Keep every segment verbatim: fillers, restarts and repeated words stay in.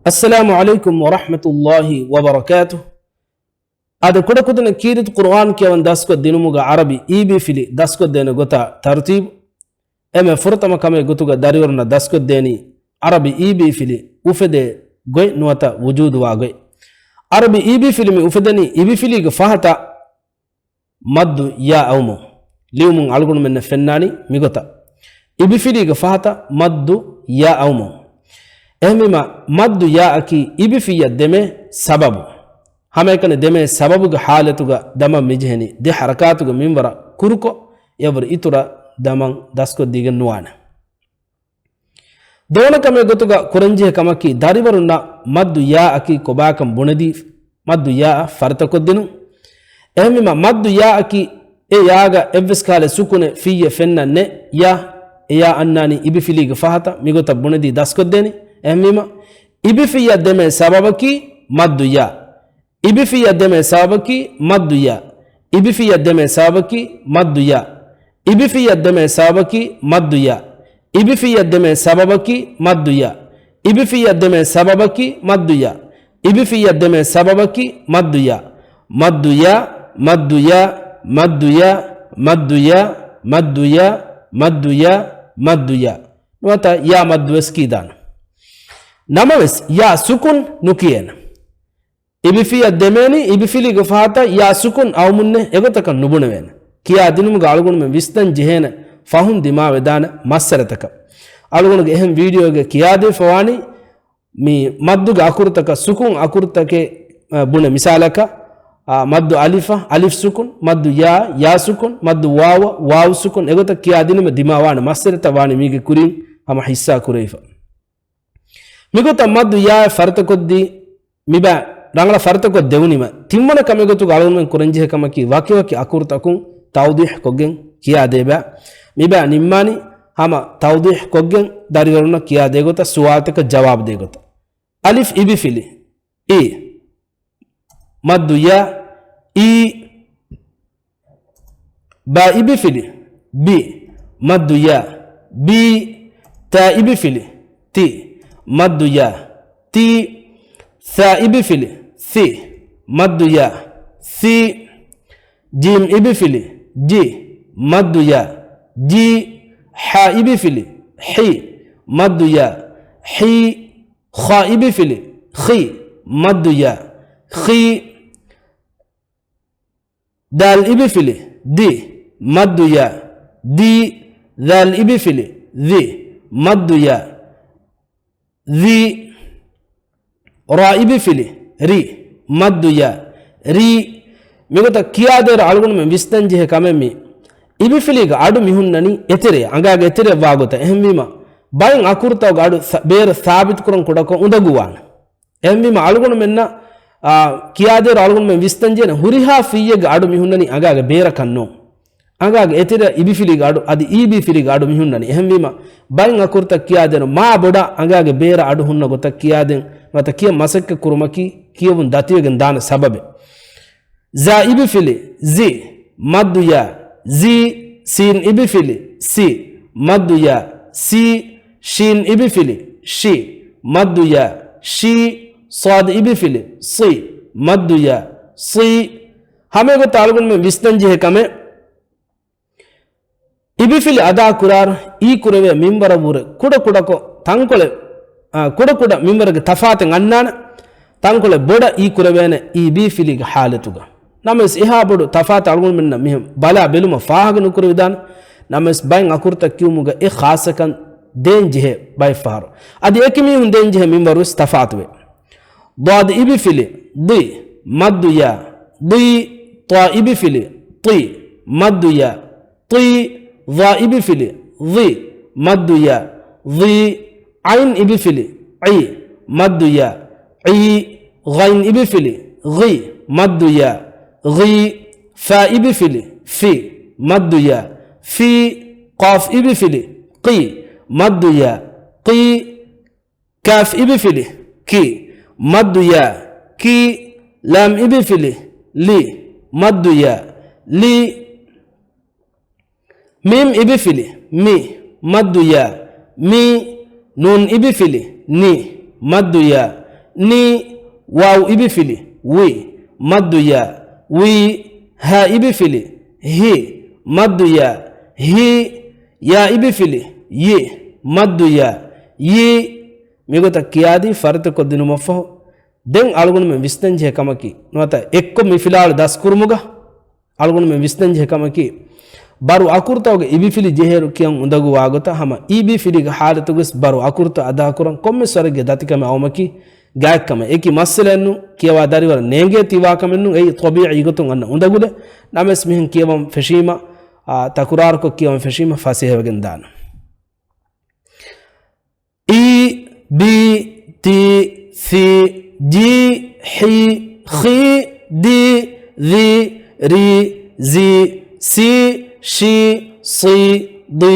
އައްސަލާމު ޢަލައިކުމް ވަރަޙްމަތުﷲި ވަބަރަކާތުހު. އާދެ، ކުޑަކުދިންނަށް ކީރިތި ޤުރުއާން ކިޔަވަން ދަސްކޮށްދިނުމުގަ ޢަރަބި އީބީ ފިލި ދަސްކޮށްދޭނެ ގޮތާ ތަރުތީބު. އެންމެ ފުރަތަމަ ކަމެއް ގޮތުގަ ދަރިވަރުންނަށް ދަސްކޮށްދޭނީ ޢަރަބި އީބީ ފިލި އުފެދޭ ގޮތް ނުވަތަ ވުޖޫދުވާ ގޮތް. ޢަރަބި އީބީ ފިލި މި އުފެދެނީ އިބިފިލީގެ ފަހަތަށް މައްދު ޔާ އައުމުން. ލިޔުމުން އަޅުގަނޑުމެންނަށް ފެންނާނީ މިގޮތަށް. އިބިފިލީގެ ފަހަތަށް މައްދު ޔާ އައުމުން. އެހެންވީމަ، މައްދު ޔާއަކީ އިބިފިއްޔަށް ދެމޭ ސަބަބު. ހަމައެކަނި ދެމޭ ސަބަބުގެ ޙާލަތުގަ ދަމަން މިޖެހެނީ ދެ ޙަރަކާތުގެ މިންވަރަށް ކުރުކޮށް، އެއަށްވުރެ އިތުރަށް ދަމަން ދަސްކޮށްދީގެން ނުވާނެ. ދެވަނަ ކަމެއް ގޮތުގަ ކުރަންޖެހޭ ކަމަކީ، ދަރިވަރުންނަށް މައްދު ޔާއަކީ ކޮބާކަން ބުނެދީ، މައްދު ޔާއަށް ފަރިތަކޮށްދިނުން. އެހެންވީމަ، މައްދު ޔާއަކީ އެ ޔާގަ އެއްވެސް ކަހަލަ ސުކުނެއް ފިއްޔެއް ފެންނަން ނެތް. ޔާ، އެ ޔާ އަންނާނީ އިބިފިލީގެ ފަހަތަށް، މިގޮތަށް ބުނެދީ ދަސްކޮށްދޭނީ. އެހެންވީމަ، އިބިފިއްޔަށް ދެމޭ ސަބަބަކީ މައްދު ޔާ. އިބިފިއްޔަށް ދެމޭ ސަބަބަކީ މައްދު ޔާ. އިބިފިއްޔަށް ދެމޭ ސަބަބަކީ މައްދު ޔާ. އިބިފިއްޔަށް ދެމޭ ސަބަބަކީ މައްދު ޔާ. އިބިފިއްޔަށް ދެމޭ ސަބަބަކީ މައްދު ޔާ. އިބިފިއްޔަށް ދެމޭ ސަބަބަކީ މައްދު ޔާ. އިބިފިއްޔަށް ދެމޭ ސަބަބަކީ މައްދު ޔާ. މައްދު ޔާ، މައްދު ޔާ، މައްދު ޔާ، މައްދު ޔާ، މައްދު ޔާ، މައްދު ޔާ، މައްދު ޔާ. ނުވަތަ ޔާ މައްދުވެސް ކީދާނެ. ނަމަވެސް، ޔާ ސުކުން ނުކިޔޭނެ. އިބިފިއްޔަށް ދެމޭނީ އިބިފިލީގެ ފަހަތަށް ޔާ ސުކުން އައުމުންނޭ އެގޮތަކަށް ނުބުނެވޭނެ. ކިޔާދިނުމުގަ އަޅުގަނޑުމެން ވިސްނަން ޖެހޭނެ ފަހުން ދިމާވެދާނެ މައްސަލަތަކަށް. އަޅުގަނޑުގެ އެހެން ވީޑިއޯގަ ކިޔާދީފަވާނީ މި މައްދުގެ އަކުރުތަކަށް ސުކުން އަކުރުތަކެއް، އަ، ބުނެ މިސާލަކަށް، އާ، މައްދު އަލިފަށް އަލިފް ސުކުން، މައްދު ޔާ ޔާ ސުކުން، މައްދު ވާވަށް ވާވް ސުކުން އެގޮތަށް ކިޔާދިނުމަށް ދިމާވާނެ މައްސަލަތައް ވާނީ މީގެ ކުރިން ހަމަ ހިއްސާ ކުރެވިފަ. މިގޮތަށް މައްދު ޔާއަށް ފަރިތަކޮށްދީ، މިބާ ރަނގަޅަށް ފަރިތަކޮށް ދެވުނީމަ، ތިންވަނަ ކަމެއް ގޮތުގަ އަޅުގަނޑުމެން ކުރަންޖެހޭ ކަމަކީ، ވަކިވަކި އަކުރުތަކުން ތައުޟީޙު ކޮށްގެން ކިޔާދޭބާ. މިބާ ނިންމާނީ ހަމަ ތައުޟީޙު ކޮށްގެން ދަރިވަރުންނަށް ކިޔާދޭ ގޮތަށް، ސުވާލުތަކަށް ޖަވާބު ދޭ ގޮތަށް. އަލިފް އިބިފިލި އި. މައްދު ޔާ، އީ. ބާ އިބިފިލި ބި. މައްދު ޔާ، ބީ. ތާ އިބިފިލި ތި. މައްދު ޔާ، ތީ. ޘާ އިބިފިލި ޘި. މައްދު ޔާ، ޘީ. ޖީމް އިބިފިލި ޖި. މައްދު ޔާ، ޖީ. ޙާ އިބިފިލި ޙި. މައްދު ޔާ، ޙީ. ޚާ އިބިފިލި ޚި. މައްދު ޔާ، ޚީ. ދާލް އިބިފިލި ދި. މައްދު ޔާ، ދީ. ޛާލް އިބިފިލި ޛި. މައްދު ޔާ، ޛީ. ރާ އިބިފިލި ރި. މައްދު ޔާ، ރީ. މިގޮތަށް ކިޔާދޭއިރު އަޅުގަނޑުމެން ވިސްނަންޖެހޭ ކަމެއް މީ. އިބިފިލީގެ އަޑު މިހުންނަނީ އެތެރެއަށް، އަނގާގެ އެތެރެއަށް ވާގޮތަށް. އެހެންވީމަ، ބައެއް އަކުރުތަކުގެ އަޑު ސަ-، ބޭރަށް ސާބިތުކުރަން ކުޑަކޮށް އުނދަގޫވާނެ. އެހެންވީމަ އަޅުގަނޑުމެންނަށް، އާ، ކިޔާދޭއިރު އަޅުގަނޑުމެން ވިސްނަންޖެހޭނެ ހުރިހާ ފިއްޔެއްގެ އަޑު މިހުންނަނީ އަނގާގެ ބޭރަކަށް ނޫން. އަނގާގެ އެތެރެއަށް އިބިފިލީގެ އަޑު، އަދި އީބީފިލީގެ އަޑު މިހުންނަނީ. އެހެންވީމަ ބައެއް އަކުރުތައް ކިޔާދޭއިރު މާ ބޮޑަށް އަނގާގެ ބޭރަށް އަޑު ހުންނަ ގޮތަށް ކިޔާދޭން ނުވަތަ ކިޔަން މަސައްކަތް ކުރުމަކީ ކިޔެވުން ދަތިވެގެން ދާނެ ސަބަބެއް. ޒާ އިބިފިލި ޒި. މައްދު ޔާ، ޒީ. ސީން އިބިފިލި ސި. މައްދު ޔާ، ސީ. ޝީން އިބިފިލި ޝި. މައްދު ޔާ، ޝީ. ޞާދު އިބިފިލި ޞި. މައްދު ޔާ، ޞީ. ހަމައެގޮތަށް އަޅުގަނޑުމެން ވިސްނަންޖެހޭ ކަމެއް، އިބިފިލި އަދާކުރާއިރު އީ ކުރެވޭ މިންވަރަށްވުރެ ކުޑަކުޑަކޮށް ތަންކޮޅެއް، އާ، ކުޑަކުޑަ މިންވަރުގެ ތަފާތެއް އަންނާނެ. ތަންކޮޅެއް ބޮޑަށް އީ ކުރެވޭނެ އީބީފިލީގެ ޙާލަތުގަ. ނަމަވެސް އެހާ ބޮޑު ތަފާތެއް އަޅުގަނޑުމެންނަށް މިހެން ބަލާ ބެލުމަށް ފާހަގަ ނުކުރެވިދާނެ. ނަމަވެސް ބައެއް އަކުރުތައް ކިޔުމުގަ އެ ޚާއްޞަކަން ދޭންޖެހޭ ބައެއް ފަހަރު. އަދި އެކި މީހުން ދޭންޖެހޭ މިންވަރުވެސް ތަފާތުވޭ. ޟާދު އިބިފިލި ޟި. މައްދު ޔާ، ޟީ. ޠާ އިބިފިލި ޠި. މައްދު ޔާ، ޠީ. ޡާ އިބިފިލި ޡި. މައްދު ޔާ، ޡީ. ޢައިން އިބިފިލި ޢި. މައްދު ޔާ، ޢީ. ޣައިން އިބިފިލި ޣި. މައްދު ޔާ، ޣީ. ފާ އިބިފިލި ފި. މައްދު ޔާ، ފީ. ޤާފް އިބިފިލި ޤި. މައްދު ޔާ، ޤީ. ކާފް އިބިފިލި ކި. މައްދު ޔާ، ކީ. ލާމް އިބިފިލި ލި. މައްދު ޔާ، ލީ. މީމް އިބިފިލި މި. މައްދު ޔާ، މީ. ނޫން އިބިފިލި ނި. މައްދު ޔާ، ނީ، ވާވް އިބިފިލި، ވި، މައްދު ޔާ، ވީ، ހާ އިބިފިލި، ހި، މައްދު ޔާ، ހީ، ޔާ އިބިފިލި، ޔި، މައްދު ޔާ، ޔީ. މިގޮތަށް ކިޔާދީ ފަރިތަކޮށްދިނުމަށްފަހު، ދެން އަޅުގަނޑުމެން ވިސްނަންޖެހޭ ކަމަކީ، ނުވަތަ އެއްކޮށް މި ފިލާވަޅު ދަސްކުރުމުގަ، އަޅުގަނޑުމެން ވިސްނަންޖެހޭ ކަމަކީ، ބަރު އަކުރުތަކުގެ އިބިފިލި ޖެހޭއިރު ކިޔަން އުނދަގޫވާ ގޮތަށް ހަމަ އިބިފިލިގެ ހާލަތުގަސް ބަރު އަކުރުތައް އަދާކުރަން ކޮންމެސް ވަރެއްގެ ދަތިކަމެއް އައުމަކީ ގާތްކަމެއް. އެކި މައްސަލައެއްނު، ކިޔަވާ ދަރިވަރަށް ނޭނގޭތީ ވާކަމެއްނު، އެއީ ޠަބީޢީ ގޮތުން އަންނަ އުނދަގުލެއް. ނަމަވެސް މިހެން ކިޔަވަން ފެށީމަ، އާ، ތަކުރާރުކޮށް ކިޔަވަން ފެށީމަ ފަސޭހަވެގެން ދާނަން. އީ، ބީ، ތީ، ސީ، ޖީ، ހީ، ޚީ، ދީ، ޛީ، ރީ، ޒީ، ސީ، ޝީ، ޞީ، ޟީ،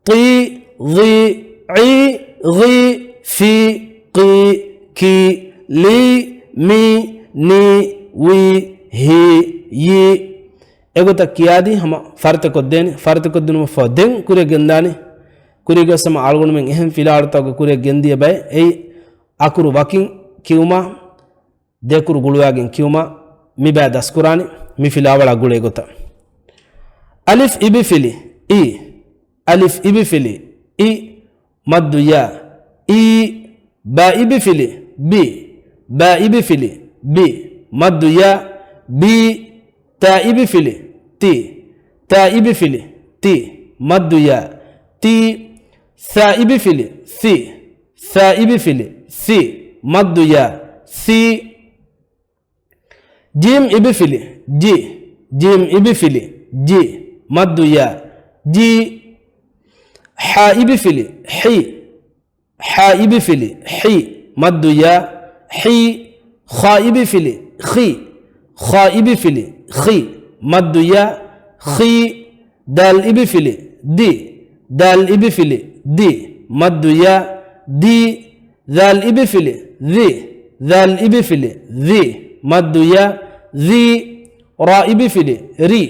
ޠީ، ޡީ، ޢީ، ޣީ، ފީ، ޤީ، ކީ، ލީ، މީ، ނީ، ވީ، ހީ، ޔީ. އެގޮތަށް ކިޔާދީ ހަމަ ފަރިތަކޮށްދޭނެ. ފަރިތަކޮށްދިނުމަށްފަހު ދެން ކުރިއަށް ގެންދާނެ. ކުރިއަށް ގޮސް ހަމަ އަޅުގަނޑުމެން އެހެން ފިލާވަޅުތަކުގެ ކުރިއަށް ގެންދިޔަ ބައެއް. އެއީ އަކުރު ވަކިން ކިޔުމާ، ދެކުރު ގުޅުވާގެން ކިޔުމާ މި ބައި ދަސްކުރާނީ މި ފިލާވަޅާ ގުޅޭ ގޮތަށް. އަލިފް އިބިފިލި އި، އަލިފް އިބިފިލި އި، މައްދު ޔާ، އީ، ބާ އިބިފިލި ބި، ބާ އިބިފިލި ބި، މައްދު ޔާ، ބީ، ތާ އިބިފިލި ތި، ތާ އިބިފިލި ތި، މައްދު ޔާ، ތީ، ސާ އިބިފިލި ސި، ސާ އިބިފިލި ސި، މައްދު ޔާ، ސީ. ޖީމް އިބިފިލި ޖި، ޖީމް އިބިފިލި ޖި، މައްދު ޔާ، ޖީ. ޙާ އިބިފިލި ޙި، ޙާ އިބިފިލި ޙި، މައްދު ޔާ، ޙީ. ޚާ އިބިފިލި ޚި، ޚާ އިބިފިލި ޚި، މައްދު ޔާ، ޚީ. ދާލް އިބިފިލި ދި، ދާލް އިބިފިލި ދި، މައްދު ޔާ، ދީ. ޛާލް އިބިފިލި ޛި، ޛާލް އިބިފިލި ޛި، މައްދު ޔާ، ޛީ. ރާ އިބިފިލި ރި،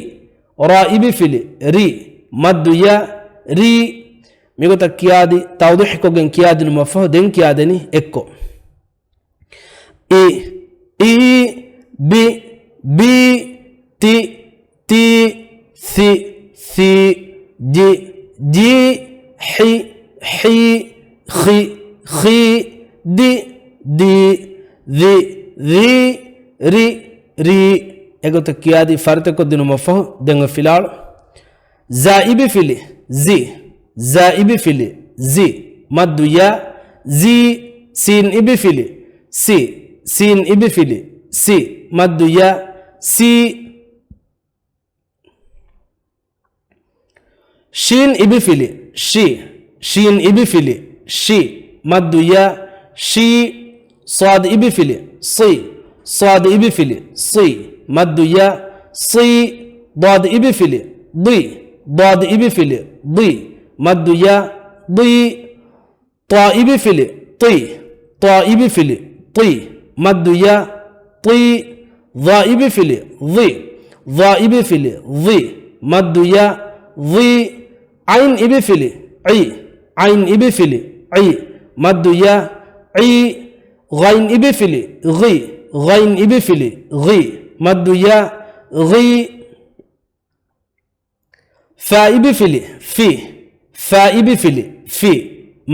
ރާ އިބިފިލި ރި، މައްދު ޔާ، ރީ. މިގޮތަށް ކިޔާދި، ތައުޟީޙުކޮށްގެން ކިޔާދިނުމަށްފަހު ދެން ކިޔާދެނީ އެއްކޮށް. އި، އީ، ބި، ބީ، ތި، ތީ، ސި، ސީ، ޖި، ޖީ، ޙި، ޙީ، ޚި، ޚީ، ދި، ދީ، ޛި، ޛީ، ރި، ރީ. އެގޮތަށް ކިޔާދީ ފަރިތަކޮށްދިނުމަށްފަހު ދެން އޮތް ފިލާވަޅު. ޒާ އިބިފިލި ޒި، ޒާ އިބިފިލި ޒި، މައްދު ޔާ، ޒީ. ސީން އިބިފިލި ސި، ސީން އިބިފިލި ސި، މައްދު ޔާ، ސީ. ޝީން އިބިފިލި ޝި، ޝީން އިބިފިލި ޝި، މައްދު ޔާ، ޝީ. ޞާދު އިބިފިލި ޞި، ޞާދު އިބިފިލި ޞި، މައްދު ޔާ، ޞީ. ޟާދު އިބިފިލި ޟި، ޟާދު އިބިފިލި ޟި، މައްދު ޔާ، ޟީ. ޠާ އިބިފިލި ޠި، ޠާ އިބިފިލި ޠި، މައްދު ޔާ، ޠީ. ޡާ އިބިފިލި ޡި، ޡާ އިބިފިލި ޡި، މައްދު ޔާ، ޡީ. ޢައިން އިބިފިލި ޢި، ޢައިން އިބިފިލި ޢި، މައްދު ޔާ، ޢީ. ޣައިން އިބިފިލި ޣި، ޣައިން އިބިފިލި ޣި، މައްދު ޔާ، ޣީ. ފާ އިބިފިލި ފި، ފާ އިބިފިލި ފި،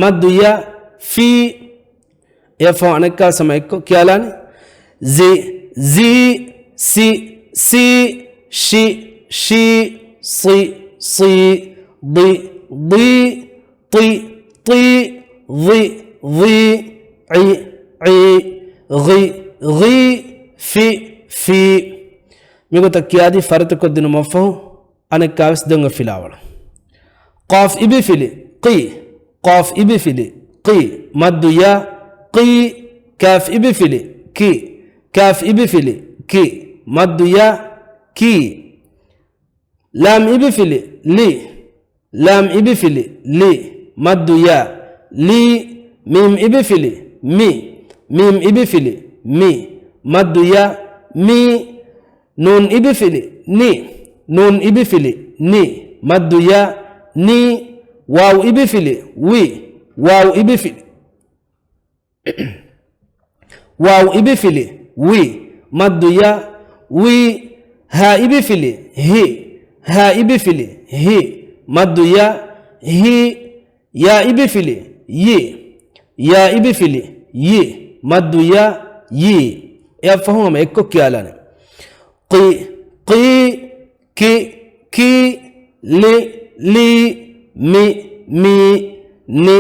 މައްދު ޔާ، ފީ. އެއަށްފަހު އަނެއްކާވެސް ހަމަ އެއްކޮށް ކިޔާލާނީ. ޒި، ޒީ، ސި، ސީ، ޝި، ޝީ، ޞި، ޞީ، ޟި، ޟީ، ޠި، ޠީ، ޡި، ޡީ، ޢި، ޢީ، ޣި، ޣީ، ފި، ފީ. މިގޮތަށް ކިޔާދީ ފަރިތަކޮށްދިނުމަށްފަހު އަނެއްކާވެސް ދެން އޮތް ފިލާވަޅު. ޤާފް އިބިފިލި ޤި، ޤާފް އިބިފިލި ޤި، މައްދު ޔާ، ޤީ. ކާފް އިބިފިލި ކި، ކާފް އިބިފިލި ކި، މައްދު ޔާ، ކީ. ލާމް އިބިފިލި ލި، ލާމް އިބިފިލި ލި، މައްދު ޔާ، ލީ. މީމް އިބިފިލި މި، މީމް އިބިފިލި މި، މައްދު ޔާ، މީ. ނޫން އިބިފިލި ނި، ނޫން އިބިފިލި ނި، މައްދު ޔާ، ނީ. ވާވް އިބިފިލި ވި، ވާވް އިބިފިލި، ވާވް އިބިފިލި، ވި، މައްދު ޔަ، ވި، ހާ އިބިފިލި، ހި، ހާ އިބިފިލި، ހި، މައްދު ޔަ، ހި، ޔާ އިބިފިލި، ޔި، ޔާ އިބިފިލި، ޔި، މައްދު ޔަ، ޔީ. އެއަށްފަހު ހަމަ އެއްކޮށް ކިޔާލާނެ. ޤި، ޤީ، ކި، ކީ، ލި، ލީ، މި، މީ، ނި،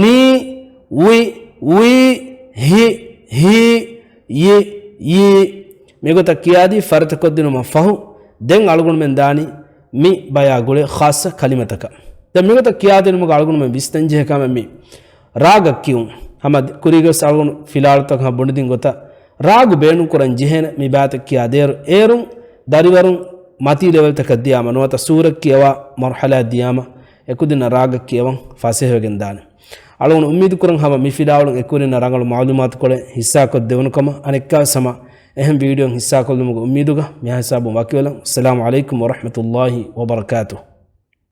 ނީ، ވި، ވީ، ހި، ހީ، ޔި، ޔީ. މިގޮތަށް ކިޔާދީ ފަރިތަކޮށްދިނުމަށް ފަހު، ދެން އަޅުގަނޑުމެން ދާނީ މި ބަޔާ ގުޅޭ ޚާއްޞަ ކަލިމަތަކަށް. ދެން މިގޮތަށް ކިޔާދިނުމުގަ އަޅުގަނޑުމެން ވިސްނަންޖެހޭ ކަމެއް މި ރާގަށް ކިޔުން. ހަމަ ކުރީގަސް އަޅުގަނޑު ފިލާވަޅުތަކަށް ބުނެދިން ގޮތަށް ރާގު ބޭނުންކުރަން ޖެހޭނެ މި ބައިތައް ކިޔާދޭއިރު، އޭރުން ދަރިވަރުން މަތީ ލެވެލްތަކަށް ދިޔާމަ ނުވަތަ ސޫރަތް ކިޔަވާ މަރުޙަލާއަށް ދިޔާމަ އެކުދިންނަށް ރާގަށް ކިޔަވަން ފަސޭހަވެގެން ދާނެ. އަޅުގަނޑު އުއްމީދު ކުރަން ހަމަ މި ފިލާވަޅުން އެކުވެރިންނަށް ރަނގަޅު މަޢުލޫމާތުކޮޅެއް ހިއްސާކޮށްދެވުނުކަމަށް. އަނެއްކާވެސް ހަމަ އެހެން ވީޑިއޯއެއް ހިއްސާކޮށްލުމުގެ އުއްމީދުގަ މިހާ ހިސާބުން ވަކިވެލަން. އައްސަލާމު ޢަލައިކުމް ވަރަޙްމަތުﷲ ވަބަރަކާތުހު.